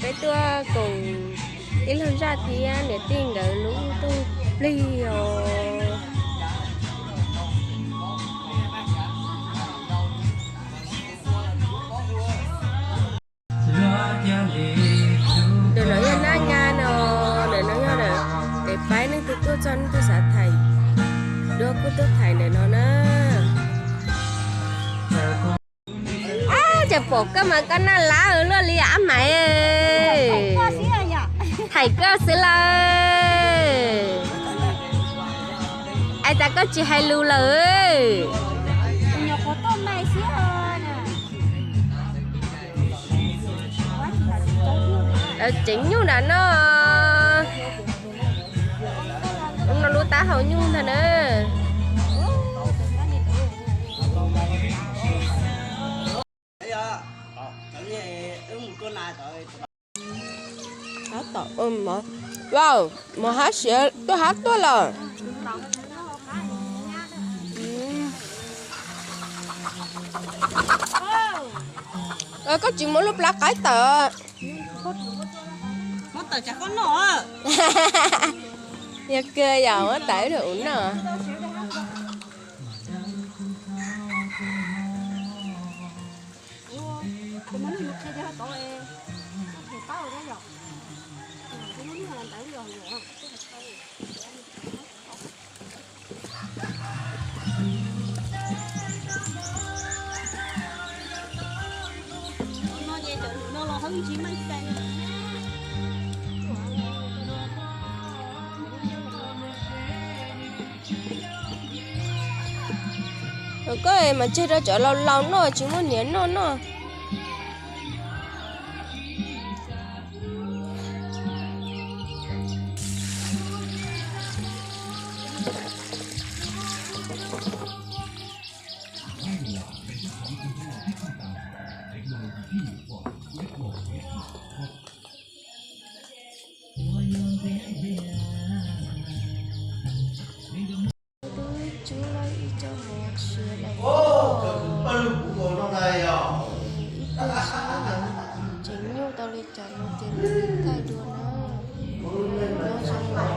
Peb tuaj koom ib lub zaj thiab niam tij nkawd lub rooj plig os. Ntawm no yog nab nyab no, ntawm no yog daim paib neeg twg tuaj txog neeg twg xav thaiv duab kuj tuaj thaiv ntawm no na. Ab, cas pom koj mas koj naj lab luaj li ab maiv. Thaiv koj xwb lawm. Ais tas koj tsis hais lus lawm. Tseem nyuj nram no. Ub, no lub taub hau nyuj ntag na. Tab tom, wow, mos hab siav tuaj hab tuaj lawm. Koj tsis muab lub plab qaib tawm. Yog kawg yom, muab tawm ua luaj ua noj. Koj mas tseg rau cov laus laus noj tsis muaj niam noj noj. Twb cub lawm ib co mov siav lawm. Ib tug sib tseem nyuj tau li cas no ces nws thaij dua na. Nyob zoo os.